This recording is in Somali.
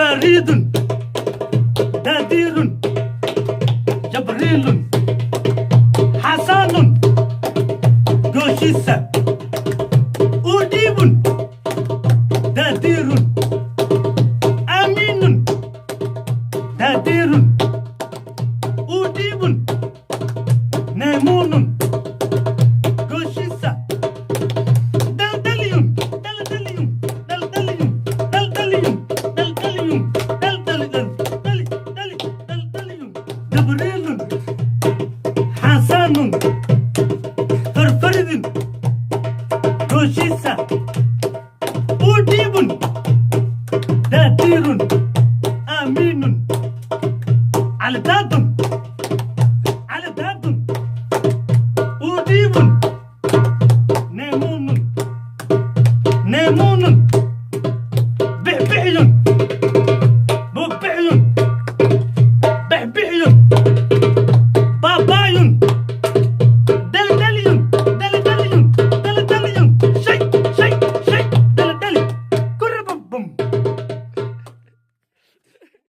Fariidun, Daadirun, Jabriilun, Xasanun, Gooshisa, Udhiibun, Daadirun, Aaminun, Daadirun, Udhiibun, Neemuunun, Gooshisa, Daldaliyun, Daldaliyun, Daldaliyun, Daldaliyun, Daldaliyun, Daldali, Daldali, Dali, Daldaliyun, Jabriilun, Xasanun, Farfaridun, Gooshisa, Udhiibun, Daadirun.